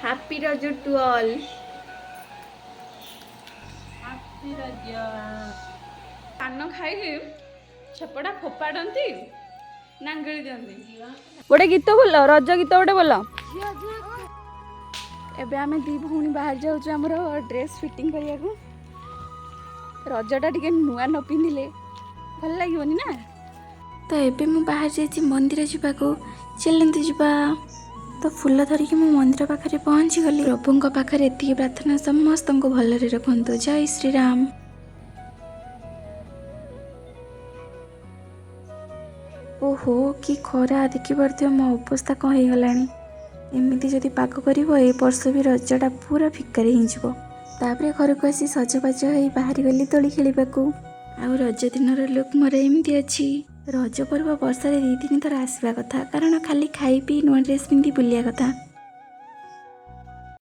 Happy Raja to all. Happy Raja. ପାନ ଖାଇକି ଛେପଟା ଫୋପାଡ଼ନ୍ତି ନା ଗିଳି ଦିଅନ୍ତି? ଗୋଟେ ଗୀତ ବୋଲ, ରଜ ଗୀତ ଗୋଟେ ବୋଲ। ଏବେ ଆମେ ଦି ଭଉଣୀ ବାହାରି ଯାଉଛୁ ଆମର ଡ୍ରେସ୍ ଫିଟିଂ କରିବାକୁ। ରଜଟା ଟିକେ ନୂଆ ନ ପିନ୍ଧିଲେ ଭଲ ଲାଗିବନି ନା। ତ ଏବେ ମୁଁ ବାହାରି ଯାଇଛି ମନ୍ଦିର ଯିବାକୁ। ଚାଲନ୍ତୁ ଯିବା। ତ ଫୁଲ ଧରିକି ମୁଁ ମନ୍ଦିର ପାଖରେ ପହଞ୍ଚିଗଲି। ପ୍ରଭୁଙ୍କ ପାଖରେ ଏତିକି ପ୍ରାର୍ଥନା, ସମସ୍ତଙ୍କୁ ଭଲରେ ରଖନ୍ତୁ। ଜୟ ଶ୍ରୀରାମ। ଓହୋ, କି ଖରା! ଦେଖିପାରୁଥିବ ମୋ ଅବସ୍ଥା କ'ଣ ହେଇଗଲାଣି। ଏମିତି ଯଦି ପାଗ କରିବ, ଏ ବର୍ଷ ବି ରଜଟା ପୁରା ଫିକାରେ ହେଇଯିବ। ତାପରେ ଘରକୁ ଆସି ସଜବାଜ ହେଇ ବାହାରି ଗଲି ଦୋଳି ଖେଳିବାକୁ। ଆଉ ରଜ ଦିନର ଲୁକ୍ ମୋର ଏମିତି ଅଛି। ରଜ ପର୍ବ ବର୍ଷରେ 2-3 ଥର ଆସିବା କଥା, କାରଣ ଖାଲି ଖାଇ ପିଇ ନୂଆ ଡ୍ରେସ୍ ପିନ୍ଧି ବୁଲିବା କଥା।